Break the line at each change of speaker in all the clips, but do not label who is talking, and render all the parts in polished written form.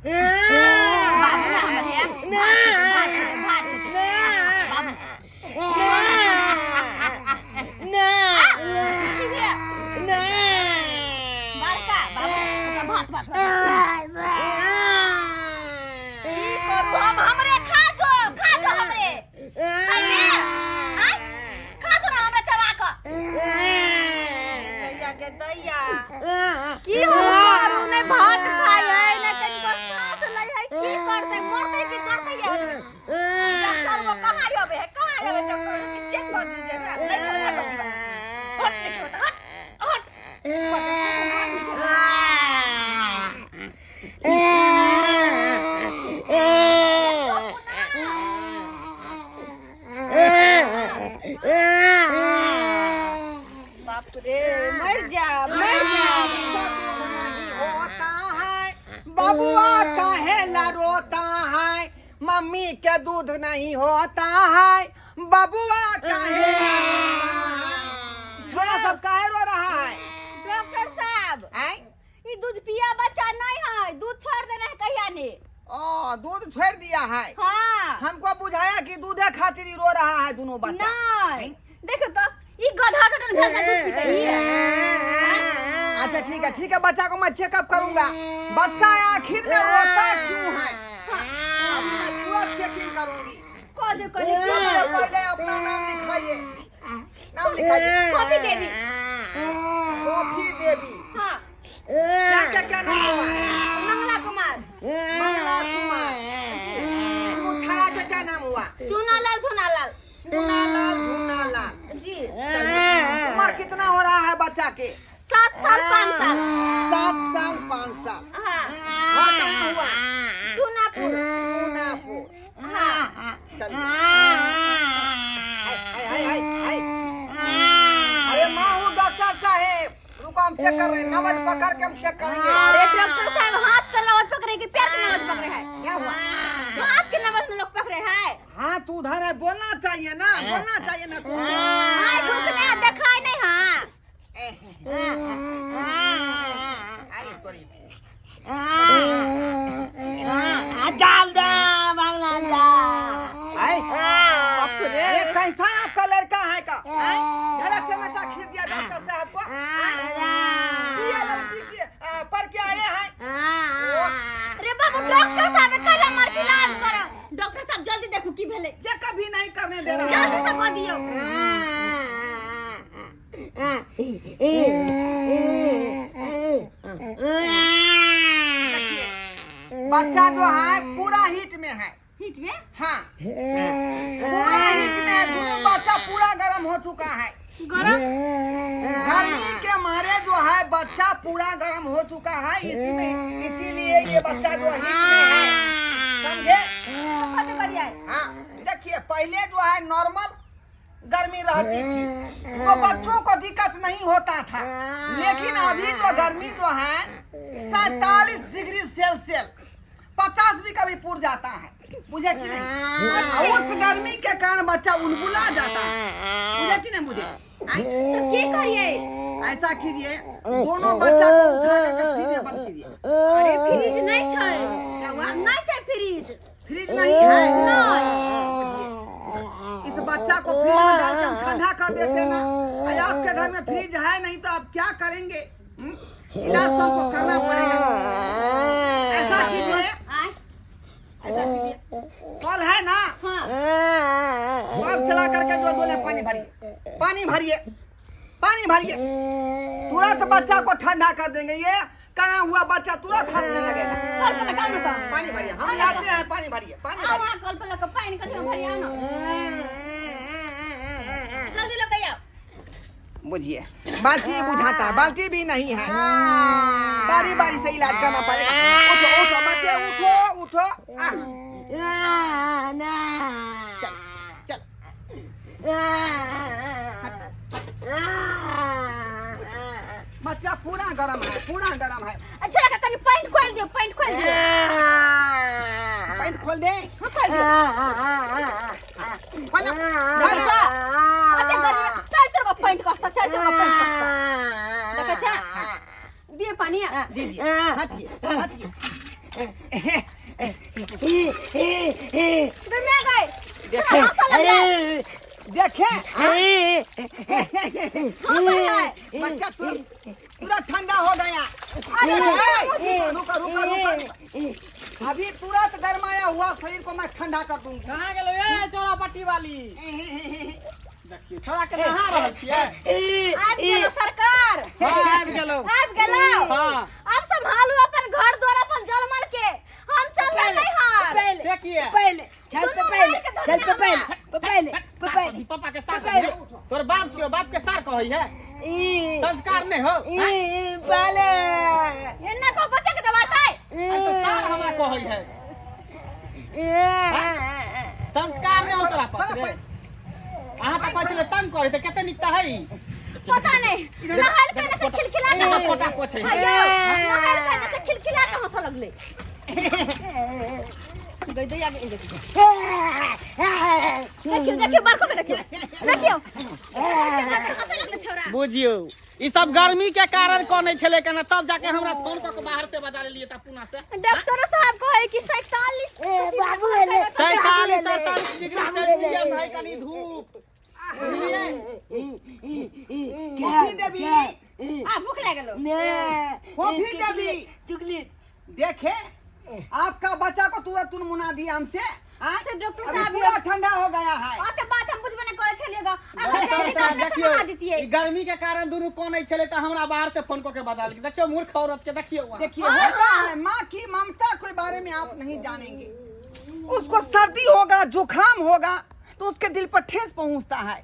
बाबू ना हमर हे भात खेतै, भात खेतै, भात खेतै। बाबू छिहे बड़का बाबू ओकरा भात भात भात। की करू हम हमरे खा जो खा जो हमरे खाइबे आय खा जो ना हमरा चबा क दैया के दैया की हम करू नै भात खाइ है नै तनिको साँस लै है की करतै मरतै की करतै ये डॉक्टर वो कहाँ जाबे है कहाँ जाबे डॉक्टर के चेक कर दीजिए एकरा नहीं होता हट नहीं होता हट हट बाप रे मर जा मर जा
होता है बबुआ काहे ला रोता है मम्मी के दूध नहीं होता है बबुआ काहे ला रोता है छोरा सब काहे रो रहा है
डॉक्टर साहब
आय
ई दूध पिया बच्चा नहीं है दूध छोड़ देना है कहिया ने
ओ दूध छोड़ दिया है
हाँ
हमको बुझाया कि दूधे खातिर ही रो रहा है दोनों बच्चा
नहीं देखो तो ई गधा टटन घर का दूध पीते ही है
अच्छा ठीक है ठीक है बच्चा को मैं चेकअप करूंगा बच्चा आखिर में रोता क्यों है अभी मैं तुरंत चेकिंग करूंगी
कह दे कनी
सबसे पहले अपना नाम लिखाइए नाम लिखाइए
कॉफी देवी
सोफी देवी
हाँ
क्या क्या क्या नाम हुआ
मंगला कुमार
मंगला कुमार वो छाया का क्या नाम हुआ
चूनालाल झोनालाल
चूनालाल झूनालाल
जी
चलिए, उम्र कितना हो रहा है बच्चा के
7 साल 5 साल
7 साल 5 साल
हाँ
घर कहाँ हुआ
चूनापुर
चूनापुर
हाँ
चलिए हाय हाय हाय हाय हाय अरे माँ हूँ डॉक्टर साहेब रुको हम चेक कर रहे हैं नब्ज पकड़ के हम चेक करेंगे
अरे डॉक्टर साहब हाथ का नब्ज पकड़े कि पैर के नब्ज पकड़े है
क्या हुआ
हाथ के नब्ज में लोग पकड़े है
हाँ तू उधर है बोलना चाहिए ना बोलना चाहिए ना तू
हाँ घुसने देखा नहीं हाँ
अरे तोरी
डाल दे बांग्ला जा
आय। अरे कैसा आपका लड़का है का आय? झलक से मचा खींच दिया डॉक्टर साहब को आय? पिया लड़की के पढ़ के आए हैं
अरे बाबू डॉक्टर साहब कहला मर इलाज कर डॉक्टर साहब जल्दी देखू की भेलै
चेकअप भी नहीं करने दे रहा
जल्दी से कह दियो
देखिए बच्चा जो है पूरा हीट में है
हीट में
हाँ पूरा हीट में है दोनों बच्चा पूरा गर्म हो चुका है
गरम
गर्मी के मारे जो है बच्चा पूरा गर्म हो चुका है इसीलिए इसीलिए ये बच्चा जो हीट में है समझे
कथी करिए
हाँ देखिए पहले जो है नॉर्मल गर्मी रहती थी तो बच्चों को दिक्कत नहीं होता था लेकिन अभी जो गर्मी जो है 47 डिग्री सेल्सियस 50 भी कभी पुर जाता है बुझे कि नहीं और उस गर्मी के कारण बच्चा उलबुला जाता है बुझे कि नहीं बुझे आय?
तो की करिए
ऐसा कीजिए दोनों बच्चा को उठा करके फ्रिज में बंद कीजिए
अरे फ्रिज नहीं छै
क्या हुआ
नहीं छै फ्रिज
फ्रिज नहीं है
नहीं
इस बच्चा को फ्रिज में डाल के हम ठंडा कर देते ना अरे आपके घर में फ्रिज है नहीं तो आप क्या करेंगे हम्म? इलाज तो हमको करना पड़ेगा ऐसा कीजिए
आय
ऐसा कीजिए कल है ना
हाँ
कल चला करके जो बोले पानी भरिए पानी भरिए पानी भरिए तुरंत बच्चा को ठंडा कर देंगे ये करा हुआ बच्चा तुरंत हंसने लगेगा
कल पर लगाओ ना तो
पानी भरिए हम लाते हैं पानी भरिए पानी
आओ
भरिए
वहाँ कल पर लगा पानी कथी भरिए आओ ना जल्दी लग आओ
बुझिए बाल्टी बुझाता है बाल्टी भी नहीं है बारी बारी से इलाज करना पड़ेगा उठो उठो बच्चे उठो उठो आ, चल चल बच्चा पूरा गरम है पूरा गरम है
अच्छा लगा कनी पैंट खोल दियो पैंट खोल दियो
पैंट खोल दे
हाँ खोल दियो
खोल
देखा अच्छा गर्मी चार चार को पैंट कस्ता चार चार को पैंट कस्ता देखा छा दिए पानी
दीजिए हटिए हटिए
दुनिया गई।
देखे।
हंसा लग रहा है।
देखे हाँ?
हंसा है।
बच्चा तुरंत पूरा ठंडा हो गया।
अरे
ए, रुको रुको रुको रुको। अभी तुरंत गरमाया हुआ शरीर को मैं ठंडा कर दूंगी।
कहाँ गेलो ए चौरा पट्टी वाली? देखियो छोरा के नहा रहल छियै।
आबि गेलो सरकार।
हाँ, आबि गेलो।
आबि गेलो।
हाँ।
अब संभालू अपन घर द्वार अपन जलमल के। हम चल नहीं हार।
पहले
से किए?
पहले चल पे
दुनू
पहले
मारि के धऽ
चल पे
देने
पहले
हमरा।
पहले
सार
पहले
कही, पापा के सार
पहले।
कही। तोर बाप छियो, बाप के सार कहै है।
ई
संस्कार नहीं हो।
ई पहले
एन्ना को बच्चा के दबाड़तै।
अरे तो सार हमरा कहै है। संस्कार नहीं हो तोरा पास रे। अहाँ तऽ कहै छलै तंग करै तऽ कते नीक तऽ है ई।
पता नहीं नहायल पहले से खिलखिला के
कते फोटा पोछै है।
अयो नहायल पहले से खिलखिला के हंसऽ लगलै। गई दैया के देखियो। देखियो देखियो बरखो के देखियो देखियो हंसऽ लगलै छौड़ा।
बुझियौ ई सब गर्मी के कारण कनै छलै केना, तब जाके हमरा फोन कऽ के बाहर से बजा लेलियै तऽ पुना से।
डॉक्टर साहब कहै कि 47
ए बाबू एले।
47 47 डिग्री सेल्सियस है कनी धूप।
कॉफी देबी?
आ भूख लागल।
ने
कॉफी देबी?
चुकली।
देखे आपका बच्चा को तुरंत तुनमुना दिया हमसे। हाँ?
अच्छा, डॉक्टर
अभी
साहब,
पूरा ठंडा हो गया है।
ओते बात हम बुझबे नहि करै छलियै ग। अगर
डॉक्टर
जल्दी
साहब
अपने से
देखियौ
नहा दितियै।
ई गर्मी के कारण दुनू कनै छलै तऽ हमरा बाहर से फोन कऽ के बजा लेलकै। देखियौ मूर्ख औरत के देखियौ अहाँ।
देखिए होता है माँ की ममता के बारे में आप नहीं जानेंगे। उसको सर्दी होगा जुकाम होगा तो उसके दिल पर ठेस पहुंचता है।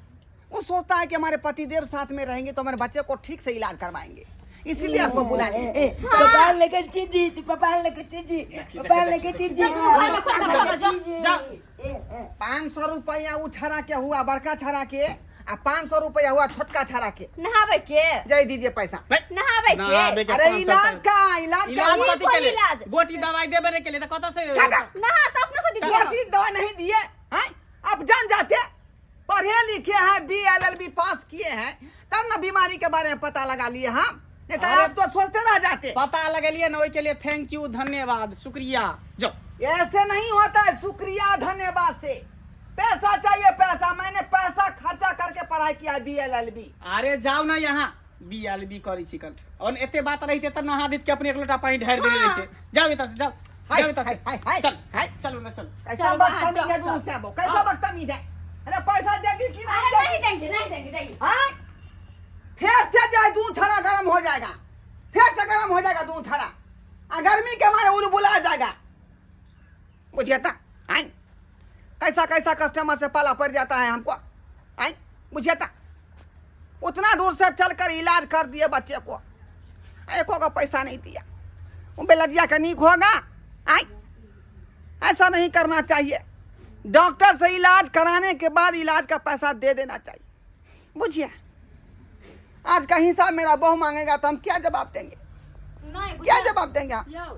वो सोचता है कि हमारे पतिदेव साथ में रहेंगे तो हमारे बच्चे को ठीक से इलाज करवाएंगे, इसीलिए आपको बुला लिया।
पप्पा लेके चीजी, पप्पा लेके चीजी, पप्पा लेके चीजी।
घर में खोल के जो।
जाओ।
500 रुपया उ छड़ा के हुआ बड़का छड़ा के, आ 500 रुपया हुआ छोटका छड़ा के।
नहाबै के?
जय दीजिए पैसा।
नहाबै के?
नहाबै के
अरे
500
इलाज का इलाज का
इलाज
कोन
कथी के लिए?
इलाज?
गोटी दवाई देबे नहीं के लिए तऽ कतऽ से?
नहा तऽ अपने से दितियै।
कोई दवा नहीं दिए हैं? आप जान जाते, पढ़े लिखे हैं, बी एल एल बी पास किए हैं, तब ना बीमारी के बारे में पता लगा लिए हम, नहीं तो आप तो सोचते रह जाते।
पता लगेलिए ना, ओहि के लिए thank you, धन्यवाद, शुक्रिया। जाओ।
ऐसे नहीं होता है शुक्रिया धन्यवाद से। पैसा चाहिए पैसा, मैंने पैसा खर्चा करके पढ़ाई किया बी एल एल बी।
अरे जाओ ना यहाँ बी एल बी करै छी कल। और एते बात रहिते तऽ नहा दित के अपने एक लोटा पानी ढारि देने रहिते। जाओ एतऽ से, जाओ।
हाय,
जाओ एतऽ से।
हाय, हाय, हाय,
चल,
हाय।
चलू ना, चलू।
कैसा
चल बाहर,
बदतमीज है
डॉक्टर।
दूर से वो, कैसा बदतमीज है। अरे पैसा देगी कि नहीं
अरे
देगी?
नहीं देंगे, नहीं देंगे, देंगे।
हाँ? फिर से जाए दूध छड़ा गर्म हो जाएगा, फिर से गर्म हो जाएगा दूध छड़ा, आ गर्मी के मारे उल बुला जाएगा। बुझिए ता आई कैसा कैसा कस्टमर से पाला पड़ जाता है हमको। आई बुझिए ता उतना दूर से चलकर इलाज कर दिए बच्चे को, एको का पैसा नहीं दिया। वो बेलजिया का नीक होगा। आई ऐसा नहीं करना चाहिए। डॉक्टर से इलाज कराने के बाद इलाज का पैसा दे देना चाहिए। बुझिए आज का हिसाब मेरा बहू मांगेगा तो हम क्या जवाब देंगे?
नहीं
क्या जवाब देंगे हम?
यौ।